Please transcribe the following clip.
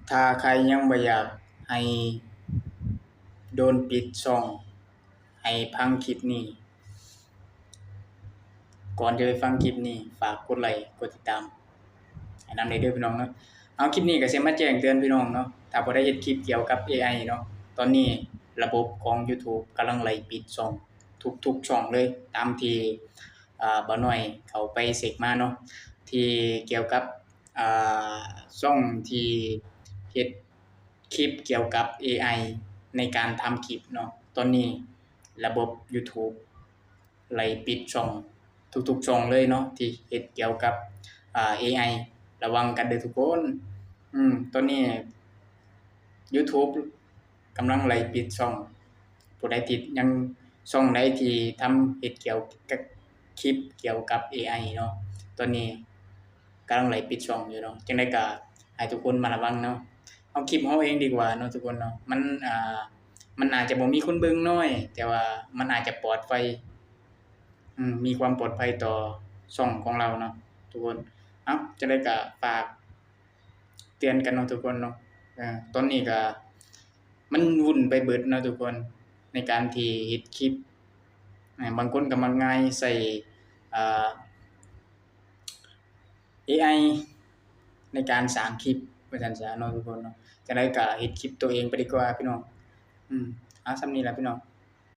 ຖ້າໃຜຍັງບໍ່ຢາກໃຫ້ໂດນປິດຊ່ອງ ໃຫ້ຟັງຄລິບນີ້. ກ່ອນຈະໄປຟັງຄລິບນີ້ ຝາກກົດໄລ ກົດຕິດຕາມໃຫ້ນຳແດ່ເດີພີ່ນ້ອງເນາະ. ເອົາ ຄລິບນີ້ກໍຊິມາແຈ້ງເຕືອນພີ່ນ້ອງເນາະ, ຖ້າຜູ້ໃດເຮັດຄລິບກ່ຽວກັບເອໄອເນາະ, ຕອນນີ້ລະບົບຂອງ YouTube ກຳລັງໄລ່ປິດຊ່ອງ ທຸກໆຊ່ອງເລີຍ ຕາມທີ່ ອ່າ ບ່າວນ້ອຍເຂົ້າໄປເຊັກມາເນາະ ທີ່ກ່ຽວກັບ ອ່າ ຊ່ອງທີ່ເຮັດຄລິບກ່ຽວກັບເອໄອໃນການທຳຄລິບເນາະ. ຕອນນີ້ລະບົບ YouTube ໄລ່ປິດຊ່ອງ ທຸກໆຊ່ອງເລີຍເນາະ ທີ່ເຮັດກ່ຽວກັບ ອ່າ ເອໄອ. ລະວັງກັນເດີທຸກຄົນ. ອືມ ຕອນນີ້ YouTube ກຳລັງໄລ່ປິດຊ່ອງ. ຜູ້ໃດທີ່ຍັງ ຊ່ອງໃດທີ່ທຳເຮັດກ່ຽວກັບ ຄລິບກ່ຽວກັບເອໄອເນາະ, ຕອນນີ້ກຳລັງໄລ່ປິດຊ່ອງຢູ່ເນາະ. ຈັ່ງໃດກໍໃຫ້ທຸກຄົນມາລະວັງເນາະ. ເອົາຄລິບເຮົາເອງດີກວ່າເນາະທຸກຄົນເນາະ. ມັນ ອ່າ ມັນອາດຈະບໍ່ມີຄົນເບິ່ງໜ້ອຍ, ແຕ່ວ່າມັນອາດຈະປອດໄພ ອືມ ມີຄວາມປອດໄພຕໍ່ຊ່ອງຂອງເຮົາເນາະທຸກຄົນ. ເອົາ ຈັ່ງໃດກໍຝາກເຕືອນກັນເນາະທຸກຄົນເນາະ. ເອີ ຕອນນີ້ກໍມັນວຸ່ນໄປເບິດເນາະທຸກຄົນ ໃນການທີ່ເຮັດຄລິບ. ເອີ ບາງຄົນກໍມັກງ່າຍໃສ່ ເອີ ເອໄອໃນການສ້າງຄລິບວ່າຊັ້ນຊະເນາະທຸກຄົນເນາະ. ຈັ່ງໃດກໍເຮັດຄລິບໂຕເອງໄປດີກວ່າພີ່ນ້ອງ. ອືມ ເອົາ ສ່ຳນີ້ລະພີ່ນ້ອງ.